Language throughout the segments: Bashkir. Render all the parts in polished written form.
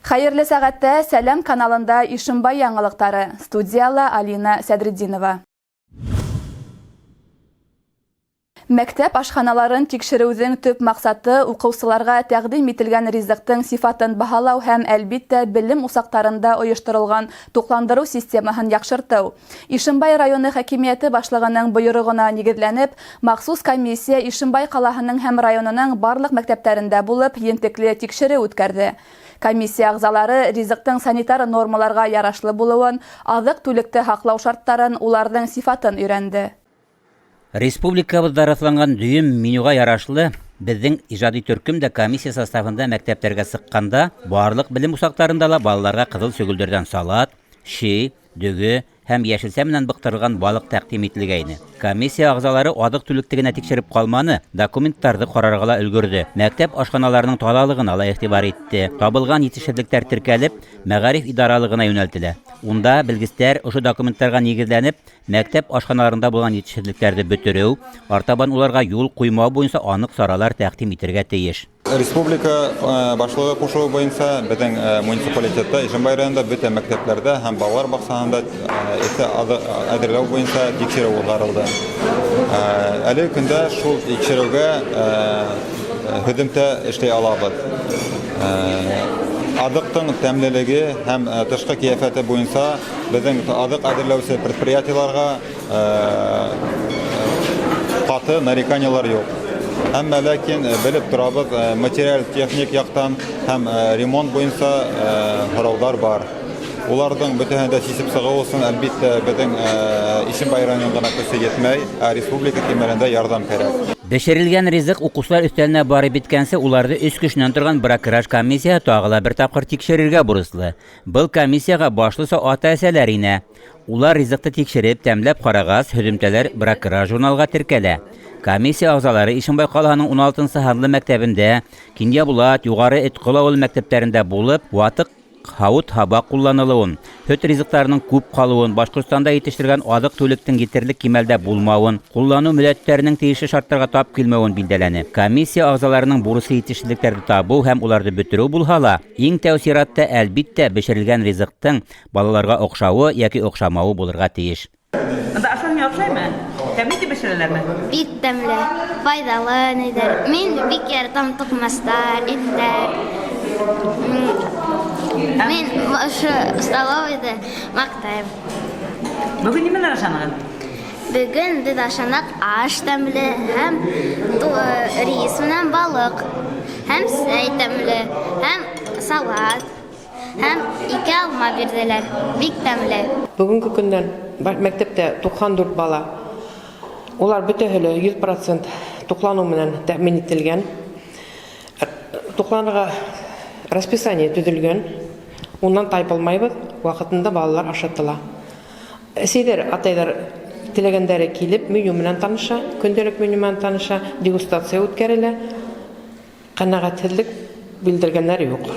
Хәйерле сәғәттә Сәләм каналында Ишембай яңылыҡтары. Студияла Алина Сәдретдинова. Мәктәп ашханаларын тикшереүҙең төп маҡсаты уҡыусыларға тәҡдим ителгән ризыҡтың сифатын баһалау һәм, әлбиттә, белем усаҡтарында ойошторолған туҡландырыу системаһын яҡшыртыу. Ишембай районы хакимиәте башлығының бойороғона нигеҙләнеп, махсус комиссия Ишембай ҡалаһының һәм районының барлыҡ мәктәптәрендә булып, ентекле тикшереү үткәрҙе. Комиссия ағзалары ризыҡтың санитар нормаларға ярашлы булыуын, аҙыҡ-түлекте һаҡлау шарттарын, уларҙың сифатын өйрәнде. Республикабыҙҙа раҫланған дөйөм менюға ярашлы, беҙҙең ижади төркөм дә комиссия составында мәктәптәргә сыҡҡанда барлыҡ белем усаҡтарында ла балаларға ҡыҙыл сөгөлдөрҙән салат, ши, дөгө һәм йәшелсә менән быҡтырылған балыҡ тәҡдим ителгәйне. Комиссия ағзалары аҙыҡ-түлекте генә тикшереп ҡалманы, документтарҙы ҡарарға ла өлгөрҙө. Мәктәп ашханаларының таҙалығына ла иғтибар итте. Табылған етешһеҙлектәр теркәлеп, мәғариф идаралығына йүнәлтелә. Унда белгестәр ошо документтарға нигеҙләнеп, мәктәп ашханаларында булған етешһеҙлектәрҙе бөтөрөү, артабан уларға юл ҡуймау буйынса аныҡ саралар тәҡдим итергә тейеш. Республика башлығы ҡушыуы буйынса беҙҙең муниципалитетта Ишембай районында бөтә мәктәптәрҙә һәм балалар баҡсаһында эҫе аҙыҡ әҙерләү буйынса тикшереү уҙғарылды. Әлеге көндә шул тикшереүгә һөҙөмтә эшләй алабыҙ. Аҙыҡтың тәмлелеге һәм тышҡы ҡиәфәте буйынса беҙҙең аҙыҡ әҙерләүсе предприятиеларға ҡаты нареканиялар юҡ. Әммә ләкин белеп торабыҙ, материаль техник яҡтан һәм ремонт буйынса һорауҙар бар. Уларҙың бөтәһен дә сисеп сығыу өсөн, әлбиттә, беҙҙең Ишембай районының ғына көсө етмәй, ә республика кимәлендә ярҙам кәрәк. Бешерелгән ризыҡ уҡыусылар өҫтәленә барып еткәнсе, уларҙы өс кешенән торған бракераж комиссияһы тағы ла бер тапҡыр тикшерергә бурыслы. Был комиссияға башлыса ата-әсәләр инә. Улар ризыҡты тикшереп, тәмләп ҡарағас, һөҙөмтәләр бракераж журналға теркәлә. Комиссия ағзалары Ишембай ҡалаһының 16-нсы һанлы мәктәбендә, Кинйәбулат, Юғары Этҡол ауылы мәктәптәрендә булып, ватыҡ һауыт-һаба ҡулланылыуын, һөт ризыҡтарының күп ҡалыуын, Башҡортостанда етештерелгән аҙыҡ-түлектең етерлек кимәлдә булмауын, ҡулланыу мөҙҙәттәренең тейешле шарттарға тап килмәүен билдәләне. Комиссия ағзаларының бурысы етешһеҙлектәрҙе табыу һәм уларҙы бөтөрөү булһа ла, иң тәү сиратта, әлбиттә, бешерелгән ризыҡтың балаларға оҡшауы йәки оҡшамауы булырға тейеш. Анда ашау оҡшаймы? Тәмле итеп бешерәләрме? Бик тәмле, файҙалы ниҙәр. Мин бик яратам туҡмастар, иттәр. Мин ошо столовыйҙы маҡтайым. Бөгөн нимәләр ашанығыҙ? Бөгөн беҙ ашаныҡ аш тәмле һәм рис менән балыҡ, һәм сәй тәмле, һәм салат, һәм ике алма бирҙеләр. Бик тәмле. Бөгөнгө көндән мәктәптә 94 бала. Улар бөтәһе лә 100% туҡланыу менән тәьмин ителгән. Туҡланырға расписание төҙөлгән. Унан тайпылмайбыҙ, ваҡытында балалар ашатыла. Әсәйҙәр, атайҙар теләгәндәре килеп меню менән таныша, көндәлек меню менән таныша, дегустация үткәрелә. Ҡәнәғәтһеҙлек белдергәндәр юҡ.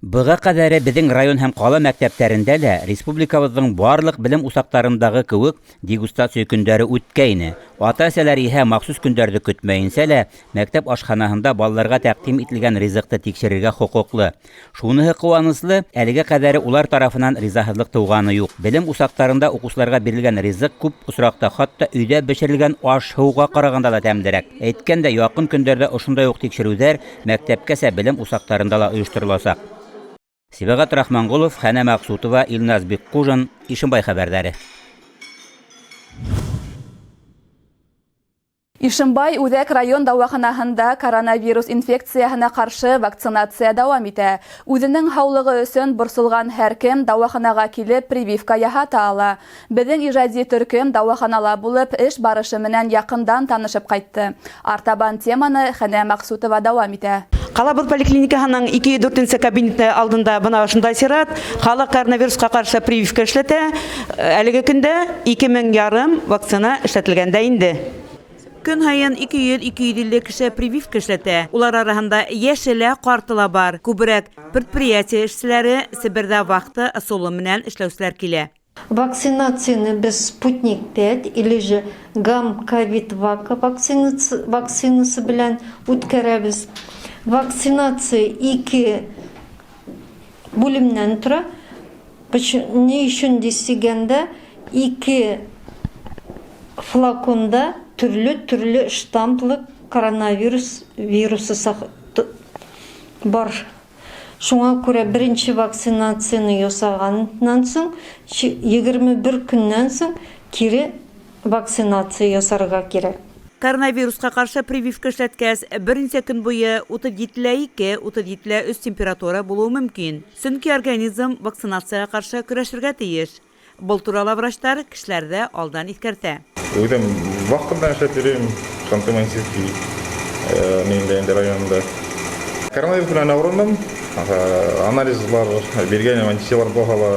Быға ҡәҙәре беҙҙең район һәм ҡала мәктәптәрендә лә республикабыҙҙың барлыҡ белем усаҡтарындағы кеүек дегустация көндәре үткәйне. Ата-әсәләр иһә махсус көндәрҙе көтмәйенсә лә мәктәп ашханаһында балаларға тәҡдим ителгән ризыҡты тикшерергә хоҡуҡлы. Шуныһы ҡыуаныслы, әлегә ҡәҙәре улар тарафынан ризаһыҙлыҡ тыуғаны юҡ. Белем усаҡтарында уҡыусыларға бирелгән ризыҡ күп осраҡта хатта өйҙә бешерелгән аш-һыуға ҡарағанда ла тәмлерәк. Әйткәндә, яҡын көндәрҙә ошондай уҡ тикшереүҙәр мәктәпкәсә белем усаҡтарында ла ойоштороласаҡ. Сибәғәт Рахманғолов, Хәнә Маҡсутова, Илназ Бикҡужин, Ишембай хәбәрҙәре. Ишембай үҙәк район дауаханаһында коронавирус инфекцияһына ҡаршы вакцинация дауам итә. Үҙенең һаулығы өсөн борсолған һәр кем дауаханаға килеп прививка яһата ала. Беҙҙең ижади төркөм дауаханала булып, эш барышы менән яҡындан танышып ҡайтты. Артабан теманы Хәнә Маҡсутова дауам итә. Ҡалабыҙ поликлиникаһының 204-нсе кабинеты алдында бына ошондай сират. Халыҡ коронавирусҡа ҡаршы прививка эшләтә. Әлеге көндә ике мең ярым вакцина эшләтелгән дә инде. Көн һайын ике йөҙ, ике йөҙ илле кеше прививка эшләтә. Улар араһында йәше лә, ҡарты ла бар. Күберәк предприятие эшселәре, Себерҙә вахта ысулы менән эшләүселәр килә. Вакцинацияны без Спутник 5 или же Гам-Ковид-Вака вакцинасы белән үткәрәбеҙ. Вакцинация ике бүлемнән тора. Ни өчен дисегәндә, ике флаконда төрле-төрле штамплы коронавирус вирусы бар. Шуңа күрә беренче вакцинацияне ясаганнан соң, 21 көннән соң кире вакцинация ясарга кирәк. Коронавируска каршы прививка эшләткәс, берничә көн буе 37,2, 37,3 температура булуы мөмкин. Чөнки организм вакцинациягә каршы көрәшергә тиеш. Был турала врачтар кешеләрҙе алдан иҫкәртә. Үҙем вахта менән эшләп йөрөйөм, Ханты-Мансийский ниндә инде районында. Коронавирус белән авырындым. Анализлар биргән, антителар булһа ла,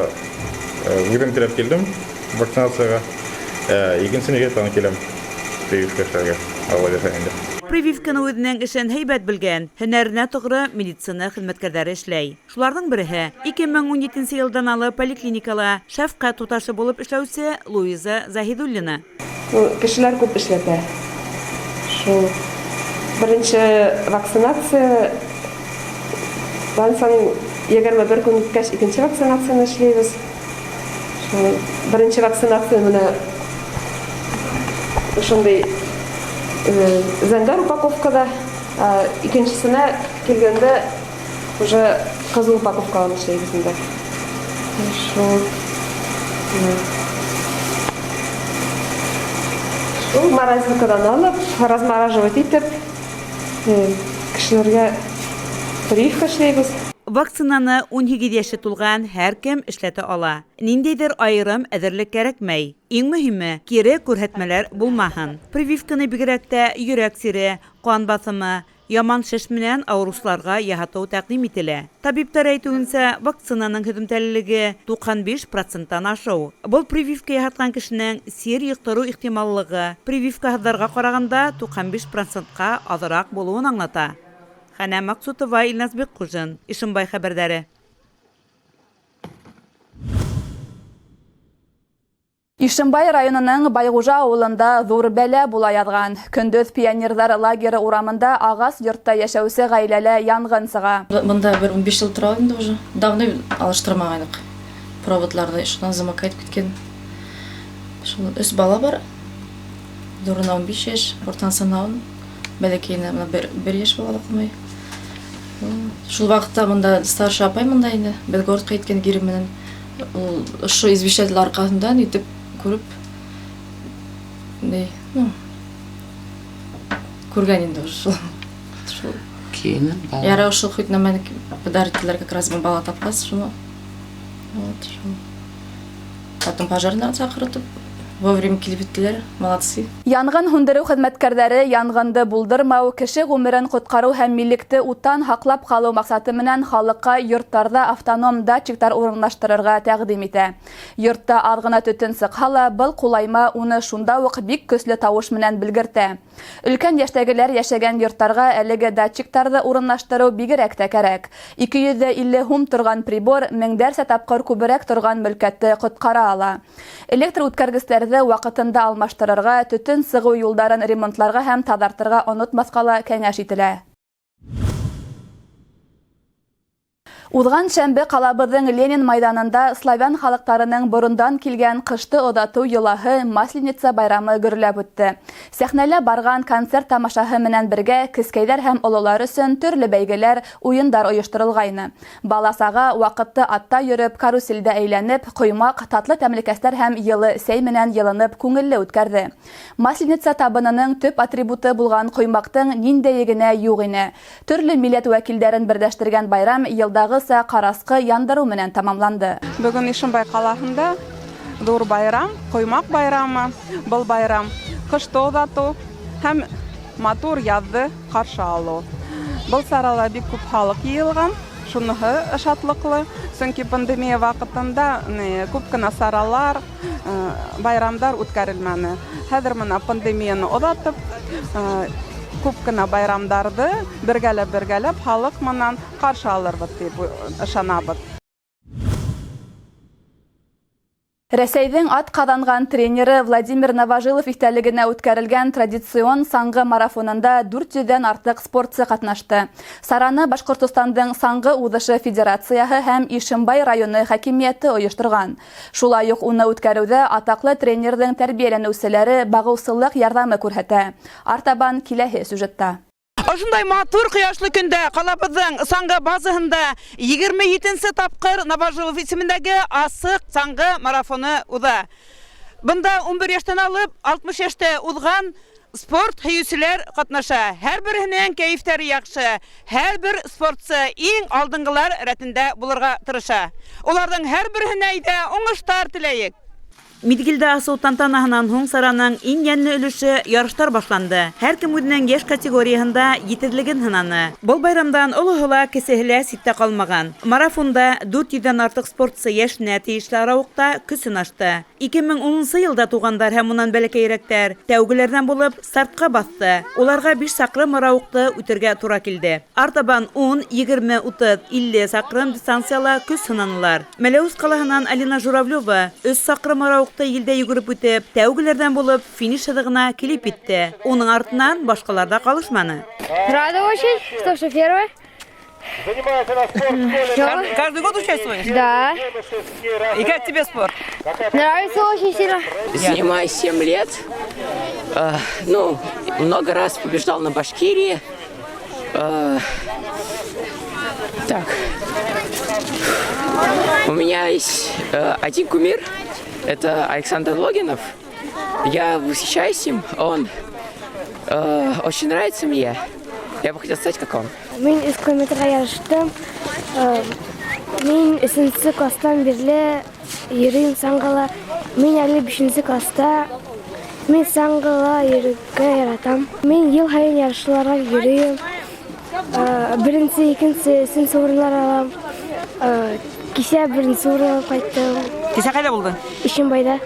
үҙем теләп килдем вакцинациягә. Икенсе нигә тагын киләм прививка эшләргә, Алла бирһә инде. Прививканы үҙенең эшен һәйбәт белгән, һөнәренә тоғро медицина хеҙмәткәрҙәре эшләй. Шуларҙың береһе 2017 йылдан алып поликлиникала шәфҡәт туташы булып эшләүсе Луиза Заһидуллина. Кешеләр күп эшләтә. Шул беренче вакцинация, соң 21 көн үткәс икенче вакцинацияне эшләйбез. Шул беренче вакцинация менә шундый зәңгәр упаковкада, икенчесенә килгәндә уже кызыл упаковкаларын эшләйбез инде. Шул. Шул морозилкадан алып, размораживать итеп, кешеләргә прививка эшләйбез. Вакцинаны 18 йәше тулған һәр кем эшләтә ала. Ниндәйҙер айырым әҙерлек кәрәкмәй. Иң мөһиме, кире күрһәтмәләр булмаһын. Прививканы бигерәк тә йөрәк сире, ҡан баҫымы, яман шеш менән ауырыусыларға яһатыу тәҡдим ителә. Табиптар әйтеүенсә, вакцинаның һөҙөмтәлелеге 95 проценттан ашыу. Был прививка яһатҡан кешенең сир йоҡтороу ихтималлығы прививкаһыҙҙарға ҡарағанда 95 процентҡа аҙыраҡ булыуын аңлата. Хәнә Маҡсутова, Илназ Бикҡужин, Ишембай хәбәрҙәре. Ишембай районының Байғужа ауылында ҙур бәлә була яҙған. Көндөҙ пионерҙар лагеры урамында ағас йортта йәшәүсе ғаиләлә янғын сыға. Бында бер 15 йыл тора инде уже. Давно алыштырмағайныҡ проводларҙы, шунан замыкать киткән. Шул өс бала бар. Ҙурына 15 йәш, уртансыһына 10, бәләкәйенә бына бер йәш бала ҡалмай. Шул ваҡытта бында старший апай бында инде, беҙ городҡа киткән ире менән. Ул ошо извещатель арҡаһында итеп күреп, ни, ну, күргән инде шул. Шул. Кейенен бала. Ярай ошо хоть нәмәне подарить как раз бала тапҡас, шуны. Вот, шул. Потом пожарный саҡыртып, вовремя килеп еттеләр, молодцы. Янғын һүндереү хеҙмәткәрҙәре янғынды булдырмау, кеше ғүмерен ҡотҡарыу һәм милекте уттан һаҡлап ҡалыу маҡсаты менән халыҡҡа йорттарҙа автоном датчиктар урынлаштырырға тәҡдим итә. Йортта аҙ ғына төтөн сыҡһа ла, был ҡулайма уны шунда уҡ бик көслө тауыш менән белгертә. Өлкән йәштәгеләр йәшәгән йорттарға әлеге датчиктарҙы урынлаштырыу бигерәк тә кәрәк. 250 һум торған прибор меңдәрсә тапҡыр күберәк торған мөлкәтте ҡотҡара ала. Электр үткәргестәрҙе ваҡытында алмаштырырға, төтөн сығыу юлдарын ремонтларға һәм таҙартырға онотмаҫҡа ла кәңәш ителә. Уҙған шәмбе ҡалабыҙҙың Ленин майҙанында славян халыҡтарының борондан килгән ҡышты оҙатыу йолаһы Масленица байрамы гөрләп үтте. Сәхнәлә барған концерт тамашаһы менән бергә кескәйҙәр һәм ололар өсөн төрлө бәйгеләр, уйындар ойошторолғайны. Бала-саға ваҡытты атта йөрөп, каруселдә әйләнеп, ҡоймаҡ, татлы тәмлекәстәр һәм йылы сәй менән йылынып күңелле үткәрҙе. Масленица табынының төп атрибуты булған ҡоймаҡтың ниндәйе генә юҡ ине. Төрлө милләт вәкилдәрен берләштергән байрам йылдағыса ҡарасҡы яндырыу менән тамамланды. Бөгөн Ишембай ҡалаһында ҙур байрам, ҡоймаҡ байрамы. Был байрам ҡышты оҙатыу һәм матур яҙҙы ҡаршы алыу. Был сарала бик күп халыҡ йыйылған, шуныһы шатлыҡлы, сөнки пандемия ваҡытында күп кенә саралар, байрамдар үткәрелмәне. Хәҙер бына пандемияны оҙатып, күп кенә байрамдарҙы бергәләп-бергәләп халыҡ менән ҡаршы алырбыҙ тип ышанабыҙ. Рәсәйҙең атҡаҙанған тренеры Владимир Новожилов иҫтәлегенә үткәрелгән традицион саңғы марафонында 400-ҙән артыҡ спортсы ҡатнашты. Сараны Башҡортостандың саңғы уҙышы федерацияһы һәм Ишембай районы хакимиәте ойошторған. Шулай уҡ уны үткәреүҙә атаҡлы тренерҙың тәрбиәләнеүселәре бағыусылыҡ ярҙамы күрһәтә. Артабан киләһе сюжетта. Ошондай матур ҡояшлы көндә ҡалабыҙҙың саңғы базаһында 27-нсе тапҡыр Новожилов исемендәге асыҡ саңғы марафоны уҙа. Бында 11 йәштән алып 60 йәштә уҙған спорт һөйөүселәр ҡатнаша. Һәр береһенең кәйефтәре яҡшы. Һәр бер спортсы иң алдынғылар рәтендә булырға тырыша. Уларҙың һәр береһенә әйҙә уңыштар теләйек. Миҙгелдә асыу тантанаһынан һуң сараның иң йәнле өлөшө ярыштар башланды. Һәр кем үҙенең йәш категорияһында етеҙлеген һынаны. Был байрамдан олоһо ла, кесеһе лә ситтә ҡалмаған. Марафонда 400-ҙән артыҡ спортсы йәшенә тейешле арауыҡта көс һынашты. 2010 йылда туғандар һәм унан бәләкәйерәктәр тәүгеләрҙән булып стартҡа баҫты. Уларға 5 саҡрым арауыҡты үтергә тура килде. Артабан 10, 20, 30, 50 саҡрым дистанцияла көс һынанылар. Мәләүез ҡалаһынан Алина Журавлева 3 саҡрым арауыҡты елдә йүгереп үтеп, тәүгеләрҙән булып финиш һыҙығына килеп етте. Уның артынан башҡалар ҙа ҡалышманы. Рада очень, что все первое. Каждый год участвуешь? Да. И как тебе спорт? Нравится очень сильно. Занимаюсь 7 лет. Ну, много раз побеждал на Башкирии. Так. У меня есть один кумир. Это Александр Логинов. Я восхищаюсь им. Он очень нравится мне. Я бы хотел стать как он. Мин өс километрға ярыштым. Мин өсөнсө класстан бирле йөрөйөм саңғыла. Мин әле бишенсе класста. Мин саңғыла йөрөргә яратам. Мин йыл һайын ярышларға йөрөйөм. Беренсе, икенсе, өсөнсө урындар алам. Кисә беренсе урын алып ҡайттым. Кисә ҡайҙа булдың? Ишембайҙа.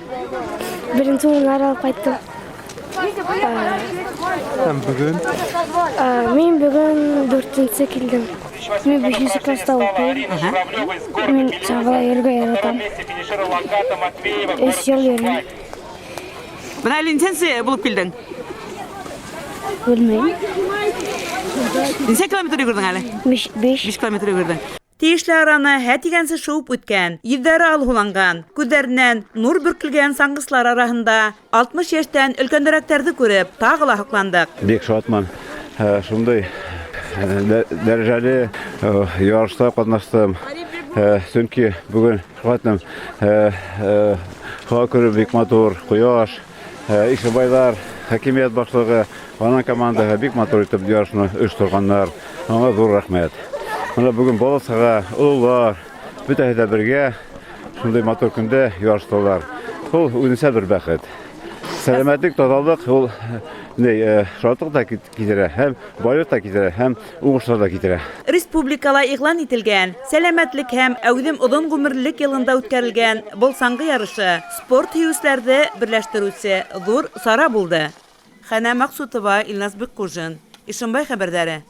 Беренсе урындар алып ҡайттым. Һәм бөгөн? Мин бөгөн дүртенсе килдем. Мин бишенсе класста уҡыйым. Мин саңғыла йөрөргә яратам. Өс йыл йөрөйөм. Бына әле нисәнсе булып килдең? Белмәйем. Нисә километр йүгерҙең әле? Биш. 5 километр йүгерҙең. Тейешле араны һә тигәнсе шыуып үткән, йөҙҙәре алһыуланған, күҙҙәренән нур бөркөлгән саңғысылар араһында 60 йәштән өлкәндерәктәрҙе күреп, тағы ла һоҡландыҡ. Бик шатмын. Шундай дәрәжәле ярышта ҡатнаштым. Сөнки бөгөн шатмын. Һауа күреп бик матур, ҡояш, Ишембайҙар, хакимиәт башлығы, уның командаһы бик матур итеп ярышны ойошторғандар. Уға ҙур рәхмәт. Бына бөгөн бала-саға, ололар, бөтәһе лә бергә шундай матур көндә ярыштылар. Ул үҙенсә бер бәхет. Сәләмәтлек, таҙалыҡ ул шатлыҡ та китерә, һәм байлыҡ та китерә, һәм уңыштар ҙа китерә. Республикала иғлан ителгән сәләмәтлек һәм әүҙем оҙон ғүмерлелек йылында үткәрелгән был саңғы ярышы спорт һөйөүселәрҙе берләштереүсе ҙур сара булды. Хәнә Маҡсутова, Илназ Бикҡужин, Ишембай хәбәрҙәре.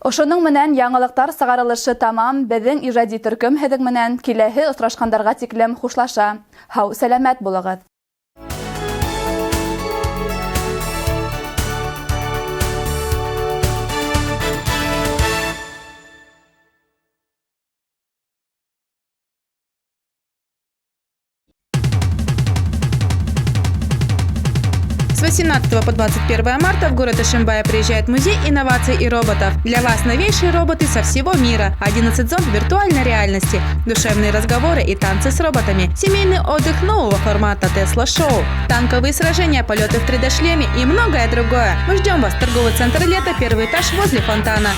Ошоноң менән яңылыҡтар сығарылышы тамам. Беҙҙең ижади төркөм һеҙҙең менән киләһе осрашҡандарға тиклем хушлаша. Һау сәләмәт булығыҙ. С 18 по 21 марта в город Ишимбая приезжает музей инноваций и роботов. Для вас новейшие роботы со всего мира. 11 зон виртуальной реальности, душевные разговоры и танцы с роботами, семейный отдых нового формата Тесла Шоу, танковые сражения, полеты в 3D-шлеме и многое другое. Мы ждем вас. Торговый центр «Лето», первый этаж возле фонтана.